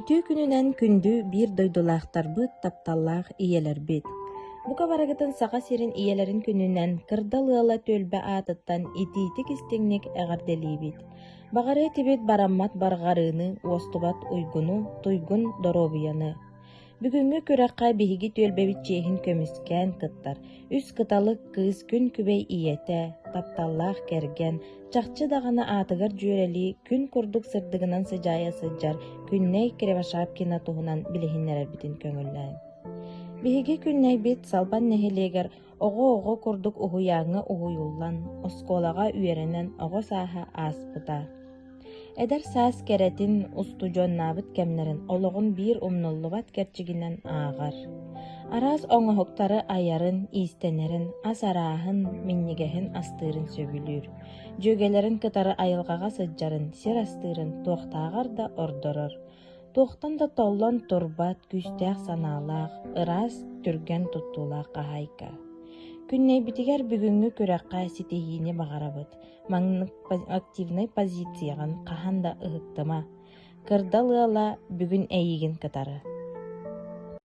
Үтүө күнүнэн күндү биир дойдулаахтарбыт, тапталлаах ийэлэрбит! Бука барыгытын Саха сирин ийэлэрин күнүнэн Кырдал ыала түөлбэ аатыттан итиитик-истиҥник эҕэрдэлиибит! Баҕарыа этибит бараммат барҕарыыны, уостубат уйгуну, туйгун доруобуйаны! Бүгүҥҥү күрэххэ биһиги түөлбэбит чиэһин көмүскээн кыттар үс кыталык кыыс күн күбэй ийэтэ, тапталлаах кэргэн, чахчы даҕаны аатыгар дьүөрэлии күн курдук сырдыгынан сыдьаайа сылдьар Күннэй Кривошапкина туһунан билиһиннэрэрбитин көҥүллээн. Биһиги Күннэйбит Салбан нэһилиэгэр оҕо-оҕо курдук уһуйааҥҥа уһуйуллан, оскуолаҕа үөрэнэн оҕо сааһа ааспыта. Эдэр саас кэрэтин, устудьуоннаабыт кэмнэрин олоҕун биир умнуллубат кэрчигинэн ааҕар. Араас оҥоһуктары айарын, иистэнэрин, ас арааһын, минньигэһин астыырын сөбүлүүр. Дьүөгэлэрин кытары айылҕаҕа сылдьарын, сир астыырын туохтааҕар да ордорор. Туохтан да толлон турбат, күүстээх санаалаах, ыраас, түргэн туттуулаах хаһаайка. Күннэйбитигэр бүгүҥҥү күрэххэ ситиһиини баҕарабыт. Маннык активнай позицияҕын хаһан да ыһыктыма. Кырдал ыала бүгүн эйигин кытары.